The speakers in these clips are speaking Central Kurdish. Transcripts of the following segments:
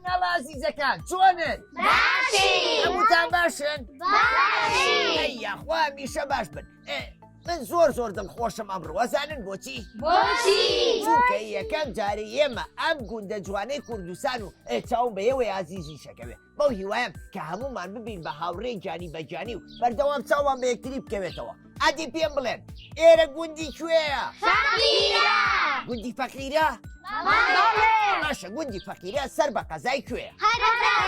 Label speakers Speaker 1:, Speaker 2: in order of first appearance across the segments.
Speaker 1: مناڵە ئازیزەکان چۆنن؟
Speaker 2: باشین.
Speaker 1: هەمووتان باشن؟
Speaker 2: باشین.
Speaker 1: ئەی یاخوا هەمیشە باش بن. ئێ، من زۆر زۆر دڵخۆشم ئەمڕۆ ئەزانن بۆچی؟
Speaker 2: بۆچی؟
Speaker 1: چونکە یەکەم جارە ئێمە ئەم گوندە جوانەی کوردستان و ئێ چاوم بە ئێوەی ئازیزیشەکەوێ بەو هیوایەم کە هەموومان ببین بە هاوڕێی گیانی بە گیانی و بەردەوام چاومان بە یەکتری بکەوێتەوە ئەدی پێم بڵێن ئێرە گوندی کوێیە؟
Speaker 2: فەقیرە.
Speaker 1: گوندی فەقیرە؟
Speaker 2: بەڵێ.
Speaker 1: باشە گوندی فەقیرە سەر بە قەزای کوێیە؟
Speaker 2: قەرەداخ.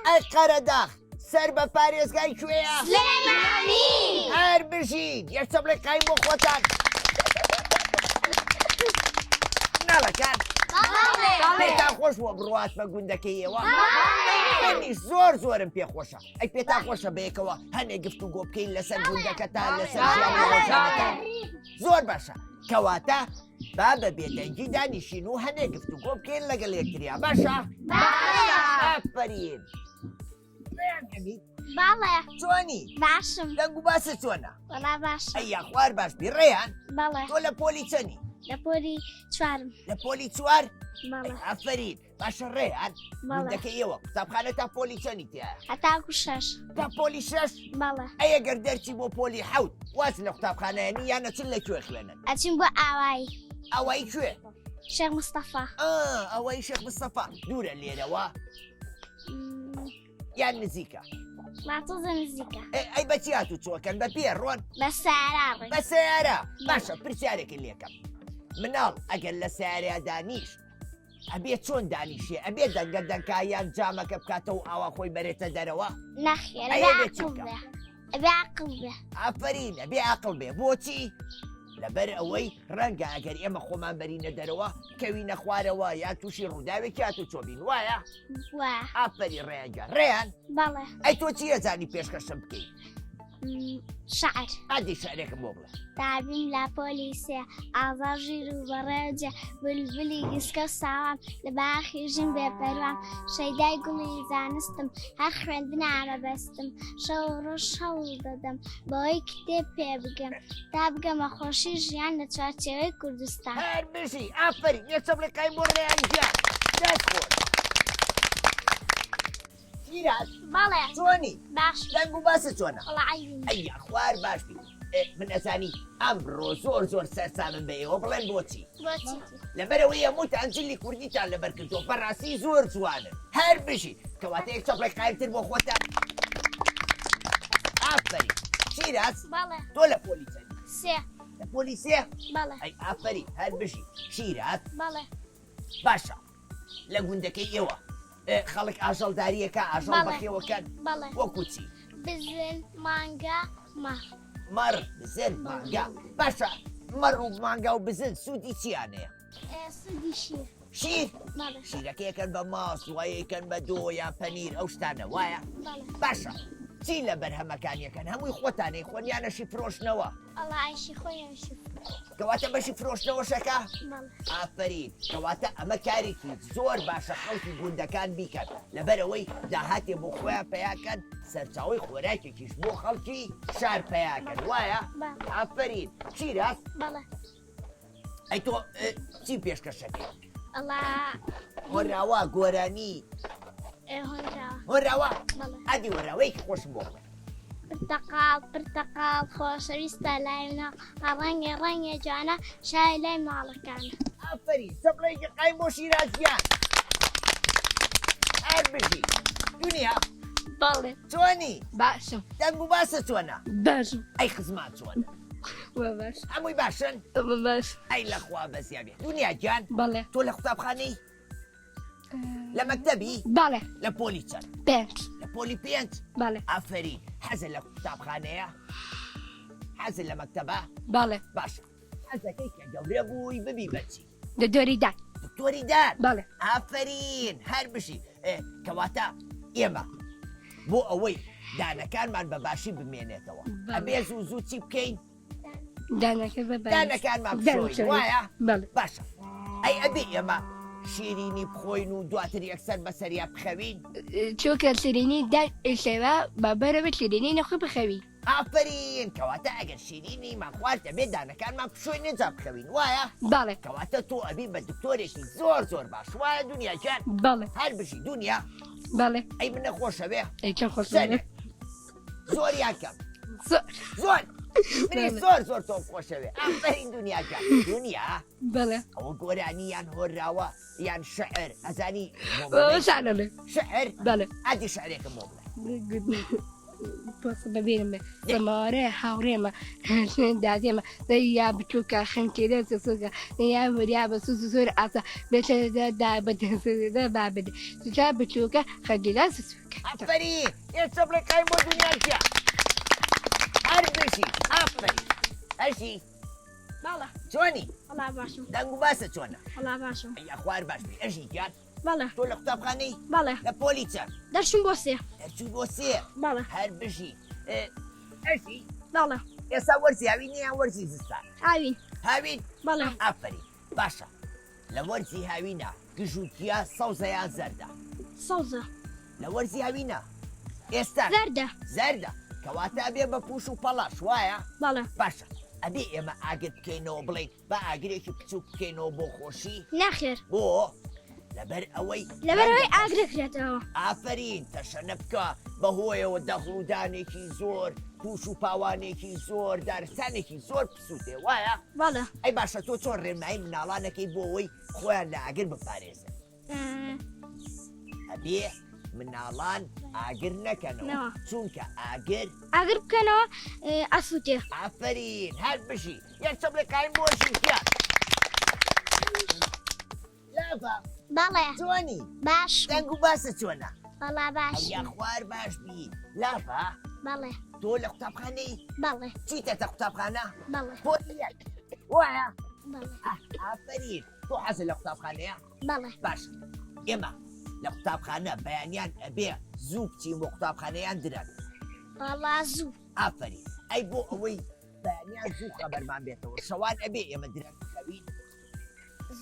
Speaker 1: ئەی قەرەداخ سەر بە پارێزگای کوێیە؟
Speaker 2: سلێمانی.
Speaker 1: هەر بژین یەک چەپڵەی قایم بۆ خۆتان مناڵەکان
Speaker 2: بەڵێ.
Speaker 1: پێتان خۆش بووە بڕوات بە گوندەکەی ئێوە
Speaker 2: بەڵێ.
Speaker 1: منیش زۆر زۆرم پێخۆشە ئەی پێتان خۆشە بەیەکەوە هەنێ گفت و گۆ بکەین لەسەر گوندەکەتان لەسەر ژیانی ڕۆژانەتان زۆر باشە کەواتە با بە بێدەنگی دانیشین و هەنێ گفت و گۆ بکەین لەگەڵ یەکتریا باشە
Speaker 2: باشە.
Speaker 1: ئافەرین ڕێیان حەمید
Speaker 2: بەڵێ.
Speaker 1: چۆنی
Speaker 2: باشم.
Speaker 1: دەنگ و باسە چۆنە
Speaker 2: وەڵا باشم.
Speaker 1: ئەی یاخوار باش بی ڕێیان
Speaker 2: بەڵێ.
Speaker 1: تۆ لە پۆلی چەنی
Speaker 2: لە پۆلی چوارم.
Speaker 1: لە پۆلی چوار
Speaker 2: بەڵێ.
Speaker 1: ئەی ئافەرین باشە ڕێیان
Speaker 2: بەڵێ.
Speaker 1: گوندەکەی ئێوە قوتابخانە تا پۆلی چەنی تیایە
Speaker 2: هەتاکو شەش.
Speaker 1: تا پۆلی شەش
Speaker 2: بەڵێ.
Speaker 1: ئەی ئەگەر دەرچی بۆ پۆلی حەوت واز لە قوتابخانەیەنی یان ئەچن لە کوێ خوێنن
Speaker 2: ئەچین بۆ ئاوایی.
Speaker 1: ئاوایی کوێ
Speaker 2: شێخ مستەفا.
Speaker 1: ئا ئاوایی شێخ مستەفا دوورە لێرەوە یان نزیکە؟
Speaker 2: ماتۆزە نزیکە.
Speaker 1: ئەی بەچی هاتوو چۆکەن بە پێ ڕۆن؟
Speaker 2: بە سەیارە ڕۆین.
Speaker 1: بە سەیارە باشە پرسیارێکی لێکەم مناڵ ئەگەر لە سەیارەیا دانیشت ئەبێ چۆن دانیشێ ئەبێ دەنگە دەنکا یان جامەکە بکاتەوە ئاوا خۆی بەرێتە دەرەوە؟
Speaker 2: نەخێر
Speaker 1: ئەی
Speaker 2: ئەبێ
Speaker 1: ئەبێ چی
Speaker 2: عەقڵ
Speaker 1: بکا؟
Speaker 2: بێ ئەبێ عەقڵ بێ.
Speaker 1: ئافەرین ئەبێ عەقڵ بێ بۆچی؟ لەبەر ئەوەی ڕەنگە ئەگەر ئێمە خۆمان بەرینە دەرەوە کەوینە خوارەوە یان تووشی ڕووداوێکی هاتوچۆ بین وایە؟
Speaker 2: وایە.
Speaker 1: ئافەرین ڕێیان گیان. ڕێیان؟
Speaker 2: بەڵێ.
Speaker 1: ئەی تۆ چی ئەزانی پێشکەشم بکەی؟
Speaker 2: شعر.
Speaker 1: ئەدی شعرێکم بۆ بڵێ.
Speaker 2: تابیم لە پۆلی سێ ئازا ژیر و بەڕێجێ بولبولی گسکە و ساوام لە باخی ژین بێ پەروام شەیدای گوڵی زانستم هەر خوێندنە مەبەستم شەو و ڕۆژ هەوڵ دەدەم بەوەی کتێب پێ بگەم تا بگەمە خۆشی ژیان لە چوارچێوەی کوردستان.
Speaker 1: هەر بژی ئافەرین یەک چەپڵی قایم بۆ ڕێیان گیان دەست خۆش. شیراز
Speaker 2: بەڵێ
Speaker 1: چۆنی
Speaker 2: باش
Speaker 1: دەنگ و باسە چۆنە
Speaker 2: وەڵا عەیبی
Speaker 1: ئەی یاخوار باش بی من ئەزانی ئەمڕۆ زۆر زۆر سەرسامم بە ئێوە بڵێن بۆچی
Speaker 2: بۆچی
Speaker 1: لەبەرەوەی هەمووتان جلی کوردیتان لەبەر کردووە بەڕاستی زۆر جوانن هەر بژی کەواتە یەک چەپڵێک قایمتر بۆ خۆتان ئافەرین شیراز
Speaker 2: بەڵێ
Speaker 1: تۆ لە پۆلی چەندی
Speaker 2: سێ
Speaker 1: لە پۆلی سێ
Speaker 2: بەڵێ
Speaker 1: ئەی ئافەرین هەر بژی شیراز
Speaker 2: بەڵێ
Speaker 1: باشە لە گوندەکەی ئێوە خەڵک ئاژەڵداریەکە ئاژەڵ بەخێوەکەن وەکو چی؟
Speaker 2: بزن مانگا مەڕ.
Speaker 1: مەڕ بزن مانگا باشە مەڕ و مانگا و بزن سوودی چیان هەیە؟
Speaker 2: سوودی شیر.
Speaker 1: شیر؟ شیرەکە یەکەن بە ماست وایە یەکەن بە دۆ یا پەنیر ئەو شتانە وایە؟ باشە چی لە بەرهەمەکان یەکەن هەمووی خۆتانەی خۆن یانەشی فرۆشنەوە؟
Speaker 2: وەڵا ئەشی خۆی ئەشی فرۆشت.
Speaker 1: کەواتە بەشی فرۆشتنەوەشەکە؟
Speaker 2: بەڵێ.
Speaker 1: ئافەرین کەواتە ئەمە کارێکی زۆر باشە خەڵکی گوندەکان بیکەن لەبەرئەوەی داهاتێ بۆ خۆیان پەیاکەن سەرچاوەی خۆراکێکیش بۆ خەڵکی شار پەیاکەن وایە؟
Speaker 2: بەڵێ.
Speaker 1: ئافەرین شیراز؟
Speaker 2: بەڵێ.
Speaker 1: ئەی تۆ چی پێشکەشەکەی؟
Speaker 2: ئەڵا
Speaker 1: هۆنراوە گۆرانی
Speaker 2: هۆنراوە
Speaker 1: هۆنراوە ئەدی هۆنراوەیەکی خۆشم بۆ بڵێ
Speaker 2: پرتەقاڵ پرتەقاڵ خۆشەویستە لای مناڵ ڕەنگێ ڕەنگێ جوانە شای لای ماڵەکانە.
Speaker 1: ئافەرین چەپڵەیەکی قایم بۆ شیراز گیان هەر بژی دونیا
Speaker 3: بەڵێ
Speaker 1: چۆنی
Speaker 3: باشم
Speaker 1: دەنگ و باسە چۆنە
Speaker 3: باشم
Speaker 1: ئەی خزمان چۆنە
Speaker 3: باش
Speaker 1: هەمووی باشن
Speaker 3: باش
Speaker 1: ئەی لەخوا بەزیا بێ دونیا گیان
Speaker 3: بەڵێ
Speaker 1: تۆ لە قوتابخانەی لە مەکتەبی
Speaker 3: بەڵێ
Speaker 1: لە پۆلی چەند
Speaker 3: پێنج
Speaker 1: لە پۆلی پێنج
Speaker 3: بەڵێ
Speaker 1: ئافەرین حەزە لە قوتابخانەیە حەزە لە مەکتەبە
Speaker 3: بەڵێ
Speaker 1: باشە حەزەکەی کە گەورە بووی ببی بەچی
Speaker 3: دکتۆری دان
Speaker 1: دکتۆری دان
Speaker 3: بەڵێ
Speaker 1: ئافەرین هەر بژی کەواتە ئێمە بۆ ئەوەی دانەکانمان بە باشی بمێنێتەوە ئەبێ زوو زوو چی بکەین دانەکانمان بشۆین وایە؟ باشە ئەی ئەبێ ئێمە شیرینی بخۆین و دواتر یەکسەر بەسەریا بخەوین؟
Speaker 3: چونکە شیرینی دان شێوە بە بەرەوە شیرینی نەخۆی بخەوی.
Speaker 1: ئافەرین کەواتە ئەگەر شیرینیمان خوارد دەبێ دانەکانمان پشۆین ئینجا بخەوین وایە؟
Speaker 3: بەڵێ.
Speaker 1: کەواتە تۆ ئەبی بە دکتۆرێکی زۆر زۆر باش وایە دونیا گیان؟
Speaker 3: بەڵێ.
Speaker 1: هەر بژی دونیا.
Speaker 3: بەڵێ.
Speaker 1: ئەی منە خۆشەوێ؟
Speaker 3: ئەی چەند خۆشەوێ؟
Speaker 1: زۆر یان کەم؟
Speaker 3: زۆر.
Speaker 1: زۆر. منی زۆر زۆر تۆم خۆشەوێ. ئافەرین دونیا گیان. دونیا.
Speaker 3: بەڵێ.
Speaker 1: ئەوە گۆرانی یان هۆنراوە یان شعر ئەزانی
Speaker 3: شعر
Speaker 1: شعر
Speaker 3: بەڵێ.
Speaker 1: ئادی شعرێکم بۆ بڵێ.
Speaker 3: پۆسە بەبیرم بێ سەمارێ هاوڕێمە دادێمە دەیا بچووکە خنکێ سوکە دەیا وریا بە سوز زۆر ئاسا بێتە دا بەدەسدا بابدە سوچا بچووکە خەجیلا سوکە
Speaker 1: ئافەرین ئێستا بڵێ قایم بۆ دنیا چیە هەر بژی ئافەرین ئەژی
Speaker 2: بەڵێ
Speaker 1: چۆنی
Speaker 2: وەڵا باشم
Speaker 1: دەنگ و باسە چۆنە
Speaker 2: وەڵا باشم
Speaker 1: ئەی ئەخوار باش بی ئەژی گیان
Speaker 2: بەڵێ.
Speaker 1: تۆ لە قوتابخانەی؟
Speaker 2: بەڵێ.
Speaker 1: لە پۆلی چەند؟
Speaker 2: دەرچووم بۆ سێ.
Speaker 1: دەرچووی بۆ سێ؟
Speaker 2: بەڵێ.
Speaker 1: هەر بژی. ئەژی؟
Speaker 2: بەڵێ.
Speaker 1: ئێستا وەرزی هاوینە یان وەرزی زستان؟
Speaker 2: هاوین.
Speaker 1: هاوین؟
Speaker 2: بەڵێ.
Speaker 1: ئافەرین. باشە لە وەرزی هاوینە گژ و گیا سەوزە یان زەردە؟
Speaker 2: سەوزە.
Speaker 1: لە وەرزی هاوینە؟ ئێستا؟
Speaker 2: زەردە.
Speaker 1: زەردە. کەواتە ئەبێ بە پووش و پەڵاش وایە؟
Speaker 2: بەڵێ.
Speaker 1: باشە ئەبێ ئێمە ئاگر بکەینەوە بڵێین با ئاگرێکی بچووک بکەینەوە بۆ خۆشی؟
Speaker 2: نەخێر.
Speaker 1: بۆ؟ لەبەر ئەوەی
Speaker 2: لەبەر ئەوەی ئاگر دەکرێتەوە.
Speaker 1: ئافەرین، تەشەنە بکە، بەهۆیەوە دەغڵودانێکی زۆر، پووش و پاوانێکی زۆر، دارستانێکی زۆر بسووتێ، وایە؟
Speaker 2: بەڵێ.
Speaker 1: ئەی باشە تۆ چۆن ڕێنمایی مناڵان ئەکەی بۆ ئەوەی خۆیان لە ئاگر بپارێزن؟ ئەبێ مناڵان ئاگر نەکەنەوە چونکە ئاگر
Speaker 2: ئاگر بکەنەوە ئەسووتێ.
Speaker 1: ئافەرین هەر بژی یەک چەپڵێ قایم بۆ ژیرکیان. لاڤا
Speaker 2: بەڵێ
Speaker 1: چۆنی؟
Speaker 2: باش
Speaker 1: دەنگ و باسە چۆنە؟
Speaker 2: وەڵا باش
Speaker 1: یاخوار باش بی لاڤا
Speaker 2: بەڵێ
Speaker 1: تۆ لە قوتابخانەی؟
Speaker 2: بەڵێ
Speaker 1: چیتەتە قوتابخانە؟
Speaker 2: بەڵێ
Speaker 1: پۆلی یەک وایە؟
Speaker 2: بەڵێ
Speaker 1: ئافەرین تۆ حەزت لە قوتابخانەیە؟
Speaker 2: بەڵێ.
Speaker 1: باشە ئێمە لە قوتابخانە بەیانیان ئەبێ زوو بچین بۆ قوتابخانە یان درەنگ؟
Speaker 2: وەڵا زوو.
Speaker 1: ئافەرین ئەی بۆ ئەوەی بەیانیان زوو خەبەرمان بێتەوە شەوان ئەبێ ئێمە درەنگ بخەوین؟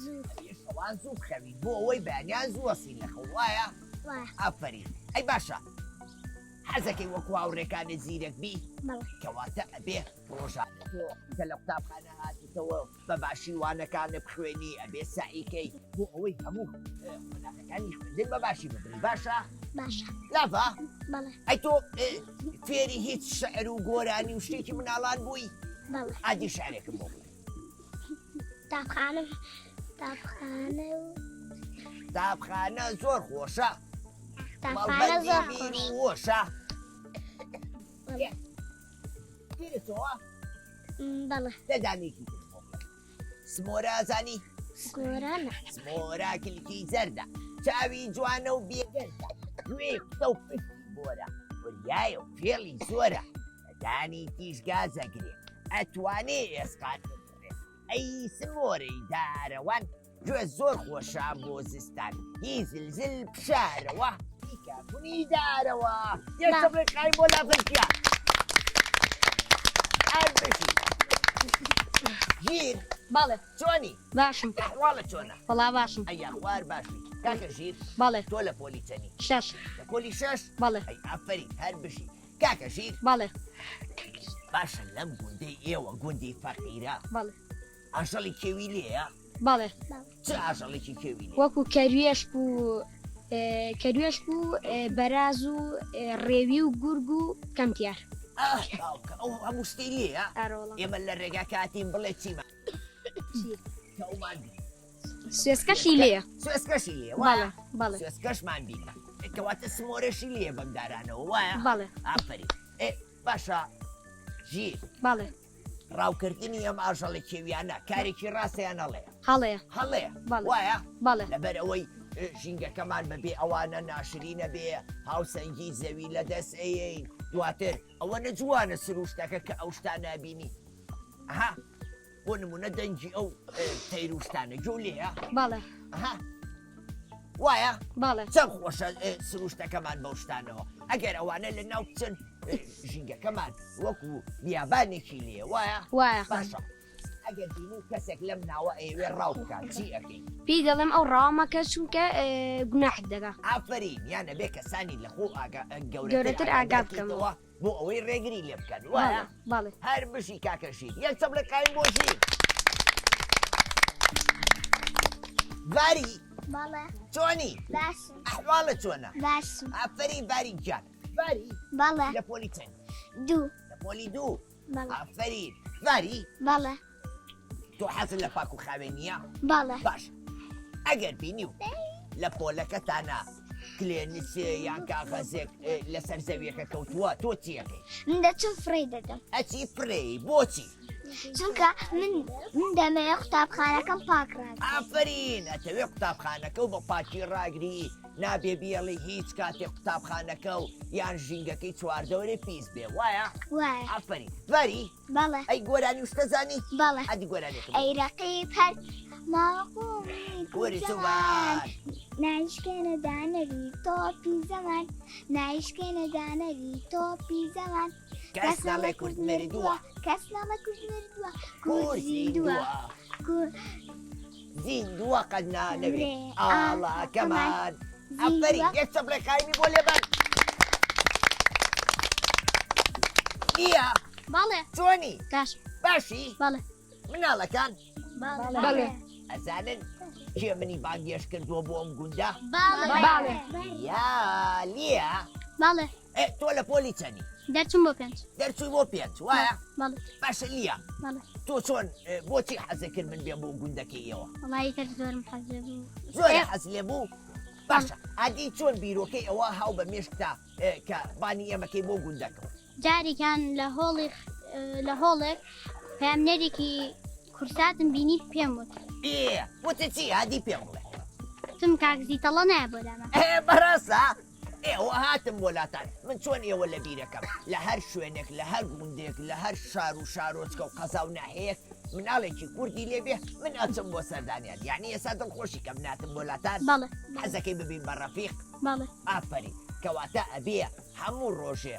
Speaker 2: زوو.
Speaker 1: ئەبێ شەوان زوو بخەوین بۆ ئەوەی بەیانیان زوو هەستین لە خەو وایە؟
Speaker 2: وایە.
Speaker 1: ئافەرین ئەی باشە حەزەکەی وەکو هاوڕێکانت زیرەک بی؟
Speaker 2: بەڵێ.
Speaker 1: کەواتە ئەبێ ڕۆژانە تۆ کە لە قوتابخانە هاتیتەوە بە باشی وانەکانت بخوێنی ئەبێ سەعی کەی بۆ ئەوەی هەموو قۆناغەکانی خوێندن بە باشی ببری باشە؟
Speaker 2: باشە.
Speaker 1: لاڤا
Speaker 2: بەڵێ.
Speaker 1: ئەی تۆ فێری هیچ شعر و گۆرانی و شتێکی مناڵان بووی؟
Speaker 2: بەڵێ.
Speaker 1: ئادی شعرێکم بۆ بڵێ.
Speaker 2: قوتابخانە قوتابخانە و
Speaker 1: قوتابخانە زۆر خۆشە.
Speaker 2: قوتابخانە زۆر
Speaker 1: مەڵبەندی بیر
Speaker 2: خۆشە.
Speaker 1: و هۆشە.
Speaker 2: بەڵێ.
Speaker 1: بیرتەوە؟
Speaker 2: بەڵێ.
Speaker 1: دە دانەیەکی تر بۆ بڵێ. سمۆرە ئەزانی؟
Speaker 2: سمۆرە نا.
Speaker 1: سمۆرە کلکی زەردە، چاوی جوانە و بێگەردە، گوێی قوتە و پشتی بۆرە، وریایە و فێڵی زۆرە، دانی تیژ گاز ئەگرێ، ئەتوانێ ئێسقان ببڕێ. ئەی سمۆرەی دارەوان، گوێ زۆر خۆشە بۆ زستان، هی زلزل بشارەوە، هی کاکونی دارەوە. یەک چەپڵەی قایم بۆ لافرکیا. ئەر بژی. ژیر.
Speaker 3: بەڵێ.
Speaker 1: چۆنی؟
Speaker 3: باشم.
Speaker 1: ئەحواڵت چۆنە؟
Speaker 3: وەڵا باشم.
Speaker 1: ئەی یاخوار باشی. کاکە ژیر.
Speaker 3: بەڵێ.
Speaker 1: تۆ لە پۆلی چەنی؟
Speaker 3: شەش.
Speaker 1: لە پۆلی شەش؟
Speaker 3: بەڵێ.
Speaker 1: ئەی ئافەرین هەر بژی. کاکە ژیر.
Speaker 3: بەڵێ.
Speaker 1: باشە لەم گوندەی ئێوە گوندی فەقیرە.
Speaker 3: بەڵێ.
Speaker 1: ئاژەڵی کێوی لێیە؟
Speaker 3: بەڵێ.
Speaker 1: چ ئاژەڵێکی کێوی لێیە؟
Speaker 3: وەکو کەروێشک و کەروێشک و بەراز و ڕێوی و گورگ و کەمتیار.
Speaker 1: ئاه باوکە ئەو هەموو شتەی لێیە؟
Speaker 3: ئەرێ وەڵا.
Speaker 1: ئێمە لە ڕێگا کاتین بڵێ چیمان
Speaker 3: چی؟
Speaker 1: کە ئەومان بینی.
Speaker 3: سوێسکەشی لێیە.
Speaker 1: سوێسکەشی لێیە وایە؟
Speaker 3: بەڵێ بەڵێ.
Speaker 1: سوێسکەشمان بینی. کەواتە سمۆرەشی لێیە بەم دارانەوە وایە؟
Speaker 3: بەڵێ.
Speaker 1: ئافەرین. ئێ باشە ژیر.
Speaker 3: بەڵێ.
Speaker 1: ڕاوکردنی ئەم ئاژەڵە کێویانە کارێکی ڕاستە یان هەڵەیە؟
Speaker 3: هەڵەیە.
Speaker 1: هەڵەیە.
Speaker 3: بەڵێ.
Speaker 1: وایە؟
Speaker 3: بەڵێ.
Speaker 1: لەبەر ئەوەی ژینگەکەمان بەبێ ئەوانە ناشرینە بێ، هاوسەنگی زەوی لەدەست ئەیەین، دواتر ئەوەنە جوانە سروشتەکە کە ئەو شتانە ئەبینی. ئەها بۆ نمونە دەنگی ئەو تەیر و شتانە گوێو لێیە؟
Speaker 3: بەڵێ.
Speaker 1: ئەها وایە؟
Speaker 3: بەڵێ.
Speaker 1: چەند خۆشە سروشتەکەمان بەو شتانەوە. ئەگەر ئەوانە لە ناو بچن ژینگەکەمان وەکو بیابانێکی لێ وایە؟
Speaker 3: وایە.
Speaker 1: باشە ئەگەر بینی کەسێک لەم ناوە ئەیەوێ ڕاو بکات چی ئەکەی؟
Speaker 3: پێی دەڵێم ئەو ڕاوە مەکە چونکە گوناحت دەگا.
Speaker 1: ئافەرین یان ئەبێ کەسانی لە خۆ ئاگا
Speaker 3: گەورەتر ئاگا بکەمەوە.
Speaker 1: بۆ ئەوەی ڕێگری لێ بکەن وایە؟
Speaker 3: بەڵێ.
Speaker 1: هەر بژی کاکە ژیر یەک چەپڵە قایم بۆ ژیر. ڤاری
Speaker 2: بەڵێ.
Speaker 1: چۆنی؟
Speaker 2: باشم.
Speaker 1: ئەحواڵت چۆنە؟
Speaker 2: باشم.
Speaker 1: ئافەرین ڤاری گیان. ڤاری؟
Speaker 2: بەڵێ.
Speaker 1: لە پۆلی چەند؟
Speaker 2: دوو.
Speaker 1: لە پۆلی دوو.
Speaker 2: بەڵێ.
Speaker 1: ئافەرین. ڤاری؟
Speaker 2: بەڵێ.
Speaker 1: تۆ حەزت لە پاک و خاوێنییە؟
Speaker 2: بەڵێ.
Speaker 1: باش ئەگەر بینی و لە پۆلەکەتانە کلێنسێ یان کاغەزێک لەسەر زەویەکە کەوتووە تۆ چیەکەی؟
Speaker 2: من دەچم فڕێی دەدەم.
Speaker 1: ئەچی فڕێی بۆچی؟
Speaker 2: چونکە من من دەمەوێ قوتابخانەکەم پاک ڕاگرم.
Speaker 1: ئافەرین ئەتەوێ قوتابخانەکە و بە پاکی ڕاگری نابێ بیەڵی هیچ کاتێک قوتابخانەکە و یان ژینگەکەی چواردەورێ پیس بێ وایە؟
Speaker 2: وایە.
Speaker 1: ئافەرین ڤاری
Speaker 2: بەڵێ.
Speaker 1: ئەی گۆرانی و شتە زانی؟
Speaker 2: بەڵێ.
Speaker 1: ئەدی گۆرانیەکە بڵێ.
Speaker 2: ئەی ڕەقیب هەر ماوەقومی
Speaker 1: کوری
Speaker 2: کوری
Speaker 1: چوبان.
Speaker 2: چوبان نایشکێنە دانەری تۆپی زەمان نایشکێنە دانەری تۆپی زەمان
Speaker 1: کەس ناڵێ کورد مردووە
Speaker 2: کەس ناڵێ کورد مردووە
Speaker 1: کورد
Speaker 2: کورد زیندووە
Speaker 1: زیندووە
Speaker 2: کورد
Speaker 1: زیندووە قەت نانەوێ
Speaker 2: نەمرێ
Speaker 1: ئاڵاکەمان.
Speaker 2: ئاڵاکەمان
Speaker 1: ئەفەرین
Speaker 2: زیندووە
Speaker 1: یەک چەپڵێ قایمی بۆ لێبەن. لیا
Speaker 2: بەڵێ.
Speaker 1: چۆنی؟
Speaker 2: باشم.
Speaker 1: باشی؟
Speaker 2: بەڵێ.
Speaker 1: مناڵەکان؟
Speaker 3: بەڵێ.
Speaker 1: ئەزانن کێ منی بانگێشت کردووە بۆ ئەم گوندە؟
Speaker 2: بەڵێ.
Speaker 1: یا لیا
Speaker 2: بەڵێ.
Speaker 1: ئێ تۆ لە پۆلی چەنی؟
Speaker 2: دەرچووم بۆ پێنج.
Speaker 1: دەرچووی بۆ پێنج وایە؟
Speaker 2: بەڵێ.
Speaker 1: باشە لیا
Speaker 2: بەڵێ.
Speaker 1: تۆ چۆن بۆچی حەزە کرد من بێم بۆ گوندەکەی ئێوە؟
Speaker 2: وەڵایی تر زۆرم حەز لێ بوو.
Speaker 1: زۆر حەز لێ بوو؟ باشە ئادی چۆن بیرۆکەی ئەوە هاو بە مێشکتا کە بانی ئێمەکەی بۆ گوندەکەەوە؟
Speaker 2: جارێکیان لە هۆڵی لە هۆڵێک پەیامنێرێکی کورساتم بینی پێم وت.
Speaker 1: ئێ وتت چی؟ هادی پێم بڵێ.
Speaker 2: وتم کاک زیتەڵە نایە بۆ لامان.
Speaker 1: ئێ بەڕاستە؟ ئێوە هاتم بۆ لاتان من چۆن ئێوە لە بیرەکەم لە هەر شوێنێک لە هەر گوندێک لە هەر شار و شارۆچکە و قەزا و ناحیەیەک مناڵێکی کوردی لێبێ من ئەچم بۆ سەردانیان یعنی ئێستا دڵخۆشی کەم ناتم بۆ لاتان
Speaker 2: بەڵێ
Speaker 1: حەزەکەی ببین بە ڕەفیق
Speaker 2: بەڵێ
Speaker 1: ئافەرین کەواتە ئەبێ هەموو ڕۆژێ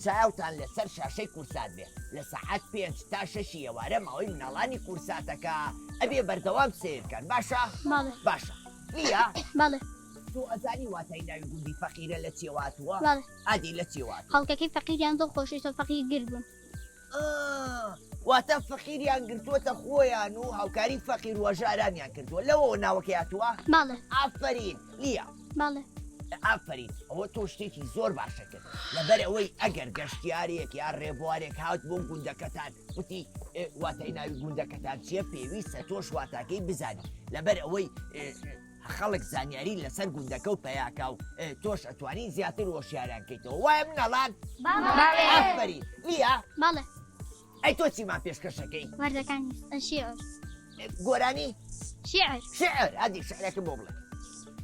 Speaker 1: چاوتان لەسەر شاشەی کورسات بێ لە سەعات پێنج تا شەشی ئێوارە ماوەی مناڵانی کورساتەکە ئەبێ بەردەوام سەیرکەن باشە؟
Speaker 2: بەڵێ.
Speaker 1: باشە لیا؟
Speaker 2: بەڵێ.
Speaker 1: تۆ ئەزانی واتای ناوی گوندی فەقیرە لە چیەوە هاتووە؟
Speaker 2: بەڵێ.
Speaker 1: ئادی لە چیەوە هاتووە؟
Speaker 2: خەڵکەکەی فەقیریان زۆر خۆشویستە و فەقیر گر بوون.
Speaker 1: ئا واتە فەقیریان گرتووەتە خۆیان و هاوکاری فەقیر و هەژارانیان کردووە لەوەوە ناوەکەی هاتووە؟
Speaker 2: بەڵێ.
Speaker 1: ئافەرین لیا.
Speaker 2: بەڵێ.
Speaker 1: ئافەرین ئەوە تۆ شتێکی زۆر باشە کرد لەبەر ئەوەی ئەگەر گەشتیارێک یا ڕێبوارێک هات بۆ گوندەکەتان وتی واتای ناوی گوندەکەتان چییە پێویستە تۆش واتاکەی بزانی لەبەر ئەوەی خەڵک زانیاری لەسەر گوندەکە و پیاکە و تۆش ئەتوانی زیاتر هۆشیاران کەیتەوە وایە مناڵان ئافەرین لیا
Speaker 2: بەڵێ
Speaker 1: ئەی تۆ چیمان پێشکەشەکەی
Speaker 2: وەرزەکانی شیعر
Speaker 1: گۆرانی
Speaker 2: شیعر
Speaker 1: شعر ئادی شعرەکە بۆ بڵێ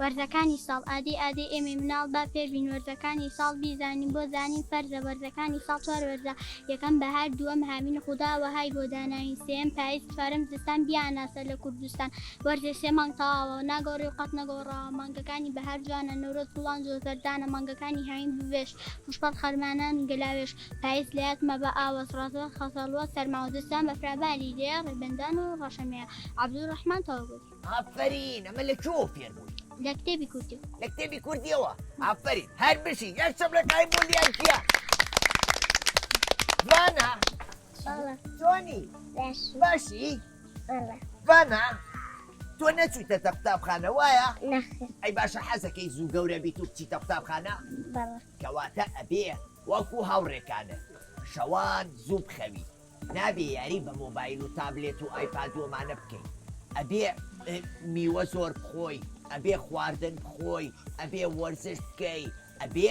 Speaker 2: وەرزەکانی ساڵ ئادەی ئادەی ئێمەی مناڵ با فێربین وەرزەکانی ساڵ بیزانین بۆ زانین فەرزە وەرزەکانی ساڵ چوار وەرزە یەکەم بەهار دووەم هاوین خودا وەهای بۆ داناوین سێیەم پایز چوارەم زستان بیانناسە لە کوردستان وەرزێ سێ مانگ تەواوە ناگۆڕی و قەت نەگۆڕاوە مانگەکانی بەهار جوانە نەورۆز گوڵان جۆزەردانە مانگەکانی هاوین ببێژ پوشپەڕ خەرمانان گەلاوێژ پایز لە یاد مەبە ئاوەز ڕەزوان خەزەڵوە سەرما و زستان بەفراباری دێ ڕێبەندان و ڕەشەمێیە عەبدولڕەحمان تەوەگولی.
Speaker 1: ئافەرین ئەمە لە کوێوە فێر بووی؟
Speaker 2: لە کتێبی کوردی.
Speaker 1: لە کتێبی کوردیەوە ئافەرین هەر بژی یەک چەپڵەکای بۆ لیان کیە ڤانا
Speaker 2: بەڵێ.
Speaker 1: چۆنی؟
Speaker 2: باش.
Speaker 1: باشی؟
Speaker 2: بەڵێ.
Speaker 1: ڤانا تۆ نەچوویتەتە قوتابخانە وایە؟
Speaker 2: نەخێر.
Speaker 1: ئەی باشە حەزەکەی زوو گەورە بیت و بچیتە قوتابخانە؟
Speaker 2: بەڵێ.
Speaker 1: کەواتە ئەبێ وەکو هاوڕێکانت شەوان زوو بخەوی نابێ یاری بە مۆبایل و تابلێت و ئایپاد و ئەمانە بکەی ئەبێ میوە زۆر بخۆی ئەبێ خواردن بخۆی ئەبێ وەرزش بکەی ئەبێ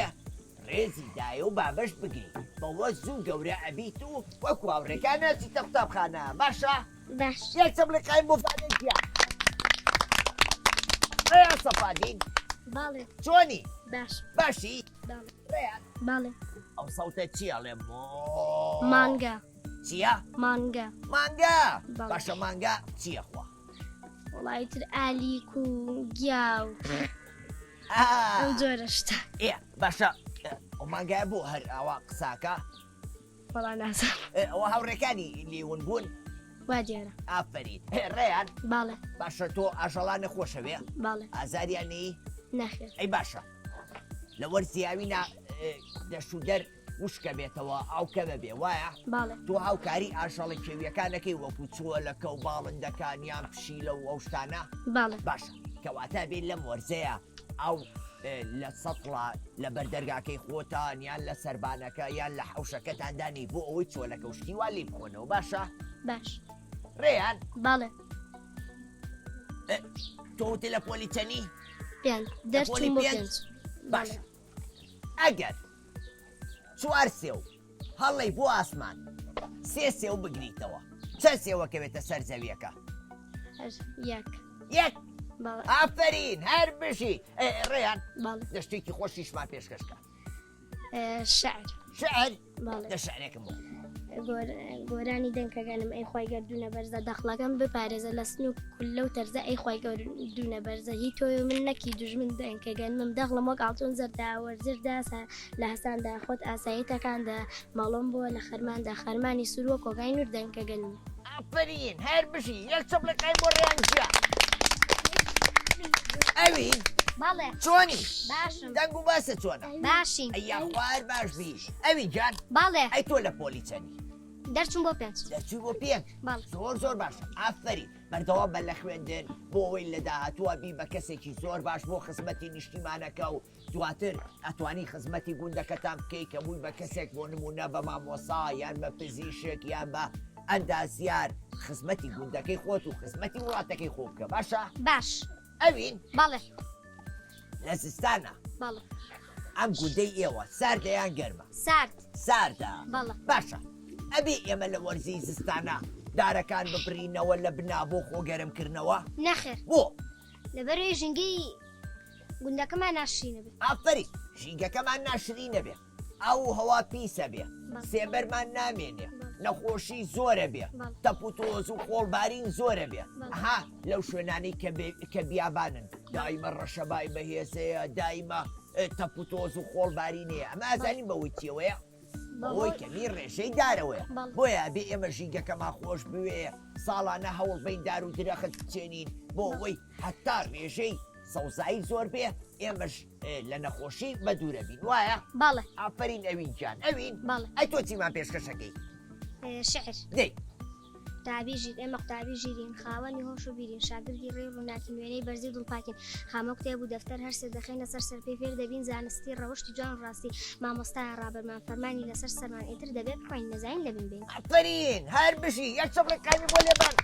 Speaker 1: ڕێزی دایە و بابەش بگری بەوە زوو گەورە ئەبیت و وەکو هاوڕێکان ناچیتە قوتابخانە باشە؟
Speaker 2: باش.
Speaker 1: یەک چەپڵی قایم بۆ فادین کیا ڕێیان سەفادین
Speaker 2: بەڵێ.
Speaker 1: چۆنی؟
Speaker 2: باش.
Speaker 1: باشی؟
Speaker 2: بەڵێ.
Speaker 1: ڕێیان
Speaker 2: بەڵێ.
Speaker 1: ئەو سەوتە چییە ئەڵێ مۆ؟
Speaker 3: مانگا.
Speaker 1: چییە؟
Speaker 3: مانگا.
Speaker 1: مانگا؟
Speaker 3: بەڵێ.
Speaker 1: باشە مانگا چییە خوا؟
Speaker 3: وەڵا ئیتر ئالیک و گیا و
Speaker 1: ئا.
Speaker 3: ئەو جۆرە شتە.
Speaker 1: ئێ باشە ئەو مانگایە بۆ هەر ئاوا قساکە؟
Speaker 3: وەڵا نازانم.
Speaker 1: ئەوە هاوڕێکانی لێون بوون؟
Speaker 3: وا دیارە.
Speaker 1: ئافەرین. ڕێیان؟
Speaker 3: بەڵێ.
Speaker 1: باشە تۆ ئاژەڵانە خۆشەوێ؟
Speaker 3: بەڵێ.
Speaker 1: ئازاریان نەیی؟
Speaker 3: نەخێر.
Speaker 1: ئەی باشە لە وەرزی هاوینا دەشت و دەر وشکە بێتەوە ئاو کەمە بێ وایە؟
Speaker 2: بەڵێ.
Speaker 1: تۆ هاوکاری ئاژەڵە کێویەکان ئەکەی وەکو چۆلەکە و باڵندەکان یان پشیلە و ئەو شتانە؟
Speaker 2: بەڵێ.
Speaker 1: باشە کەواتە بێ لەم وەرزەیە ئاو لە سەتڵە لە بەردەرگاکەی خۆتان یان لە سەربانەکە یان لە حەوشەکەتان دانی بۆ ئەوەی چۆلەکە و شتی وا لێی بخۆنەوە باشە؟
Speaker 2: باش.
Speaker 1: ڕێیان؟
Speaker 2: بەڵێ.
Speaker 1: تۆ وتت لە پۆلی چەنی؟
Speaker 2: پێنج. دەرچووم بۆ پێنج.
Speaker 1: باشە ئەگەر چوار سێو هەڵی بۆ ئاسمان سێ سێو بگریتەوە چەند سێوەکەوێتە سەر زەویەکە؟
Speaker 2: یەک.
Speaker 1: یەک. ئافرین هەر بژی. ڕێیان دە شتێکی خۆشیشمان پێشکەشکە.
Speaker 2: شعر.
Speaker 1: شعر؟ دە شعرێکم بۆ.
Speaker 2: گۆرانی دەنکەگەنم ئەی خوای گەردوونە بەرزە دەخڵەکەم بپارێزە لە سن و کوللە و تەرزە ئەی خوای گەردوونە بەرزە هی تۆی من نەکی دوژمن دەنکەگەنمم دەخڵم وەک ئاڵتون زەردە وەرزردا لە هەساندا خۆت ئاسایی تەکاندا مەڵۆم بۆ لە خەرماندا خەرمانی سوور وەک کۆگای نوور دەنکەگەنم.
Speaker 1: ئافەرین هەر بژی یەک چەپڵەکای بۆ ڕێیان ژیا. ئەوین
Speaker 2: بەڵێ.
Speaker 1: چۆنی؟
Speaker 2: باشم.
Speaker 1: دەنگ و باسە چۆنە؟
Speaker 2: باشین.
Speaker 1: ئەی یاخوا هەر باش بی. ئەوین گیان.
Speaker 2: بەڵێ.
Speaker 1: ئەی تۆ لە پۆلی چەنی؟
Speaker 2: دەرچووم بۆ پێنج.
Speaker 1: دەرچووی بۆ پێنج؟
Speaker 2: بەڵێ.
Speaker 1: زۆر زۆر باشە ئافەرین بەردەوام بە لە خوێندن بۆ ئەوەی لە داهاتووە بی بە کەسێکی زۆر باش بۆ خزمەتی نیشتیمانەکە و دواتر ئەتوانی خزمەتی گوندەکەتان بکەی کە بووی بە کەسێک بۆ نمونە بە مامۆسا یان بە پزیشک یان بە ئەندازیار خزمەتی گوندەکەی خۆت و خزمەتی وڵاتەکەی خۆ بکە باشە؟
Speaker 2: باش.
Speaker 1: ئەوین؟
Speaker 2: بەڵێ.
Speaker 1: لە زستانە؟
Speaker 2: بەڵێ.
Speaker 1: ئەم گوندەی ئێوە ساردە یان گەرمە؟
Speaker 2: سارد.
Speaker 1: ساردە؟
Speaker 2: بەڵێ.
Speaker 1: باشە ئەبێ ئێمە لە وەرزی زستانە دارەکان ببڕینەوە لە بنا بۆ خۆ گەرمکردنەوە؟
Speaker 2: نەخێر.
Speaker 1: بۆ؟
Speaker 2: لەبەرئەوەی ژینگەی گوندەکەمان ناشرینە بێ.
Speaker 1: ئافەرین ژینگەکەمان ناشرینە بێ ئاو و هەوا پیسە بێ سێبەرمان نامێنێ نەخۆشی زۆرە بێ تەپ و تۆز و خۆڵبارین زۆرە بێ ها لەو شوێنانەی کە بیابانن دایمە ڕەشەبای بەهێزەیە دایمە تەپ و تۆز و خۆڵبارینەیە ئەمە ئەزانین بەوەی چیەوەیە بەهۆی کەمی ڕێژەی دارەوەیە بۆیە ئەبێ ئێمە ژینگەکەمان خۆش بوێ ساڵانە هەوڵ بین دار و درەخت بچێنین بۆ ئەوەی هەتا ڕێژەی سەوزایی زۆر بێ ئێمەش لە نەخۆشی بە دوورە بین وایە؟
Speaker 2: بەڵێ.
Speaker 1: ئافەرین ئەوین گیان ئەوین
Speaker 2: بەڵێ.
Speaker 1: ئەی تۆ چیمان پێشکەشەکەی؟
Speaker 2: شعر.
Speaker 1: دەی.
Speaker 2: قوتابی ژیر ئێمە قوتابی ژیرین خاوەنی هۆش و بیرین شاگردی ڕێی ڕووناکین وێنەی بەرزی و دڵپاکین خامە و کتێب و دەفتەر هەر سێ دەخەینە سەر سەرپێی فێر دەبین زانستی ڕەوشتی جوان و ڕاستی مامۆستایە ڕابەرمان فەرمانی لەسەر سەرمان ئیتر دەبێ بڕۆین نەزانین لەبن بێین.
Speaker 1: ئافەرین هەر بژی یەک چەپڵی قایمی بۆ لێبان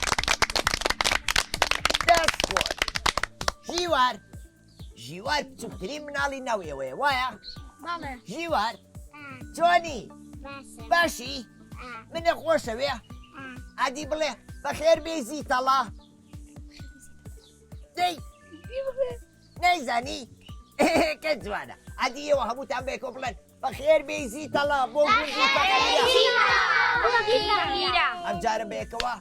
Speaker 1: دەست خۆش ژیوار ژیوار بچووکترین مناڵی ناو ئێوەیە وایە؟
Speaker 2: بەڵێ.
Speaker 1: ژیوار چۆنی؟ باشی؟ منە خۆشەوێ؟ ئادی بڵێ بەخێر بێی زیتەڵا دەی نەیزانی کە جوانە ئادی ئێوە هەمووتان بەیەکەوە بڵێن بەخێر بێی زیتەڵا بۆ گوندی فەقیرە ئەمجارە بەیەکەوە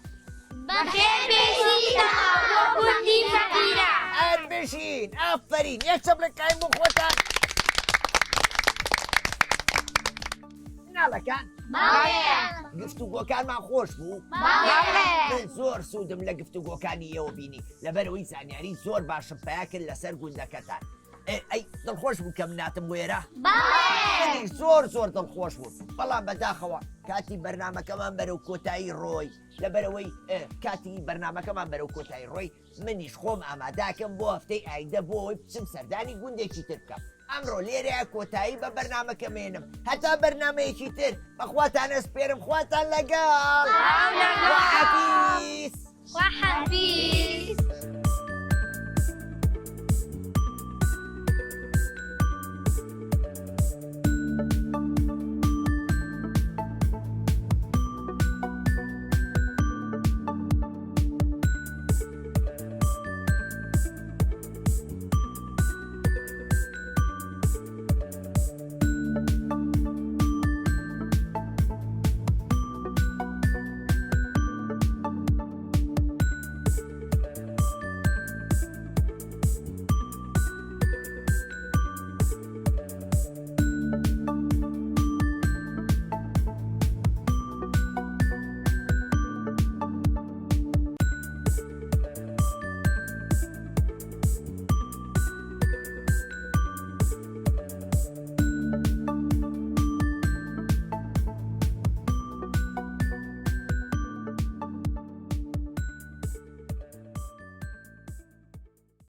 Speaker 2: بەخێر بێی زیتەڵا بۆ گوندی فەقیرە.
Speaker 1: هەر بژین ئافەرین یەک چەپڵە قایم بۆ خۆتان مناڵەکان گفتوگۆکانمان خۆش بوو من زۆر سوودم لە گفتوگۆکانی ئێوە بینی لەبەرەوەی زانیاری زۆر باشم پیا کرد لەسەر گوندەکەتان ئەی دڵخۆش بوو کە مناتم وێرە منیش زۆر زۆر دڵخۆش بوو بەڵام بەداخەوە کاتی بەرنمەکەمان بەرەو کۆتایی ڕۆی لەبەرەوەی کاتی بەرنمەکەمان بەرەو کۆتایی ڕۆی منیش خۆم ئاماداکەم بۆ هەفتەی ئایندە بۆ ئەوەی بچم سەردانی گوندێکی تر بکەم ئەمڕۆ لێرەیە کۆتایی بە بەرنامەکەم ێنم هەتا بەرنمەیەکی تر بەخواتان ئەسپێرم خواتان لەگەڵ خواحافیز
Speaker 2: خواحافیز.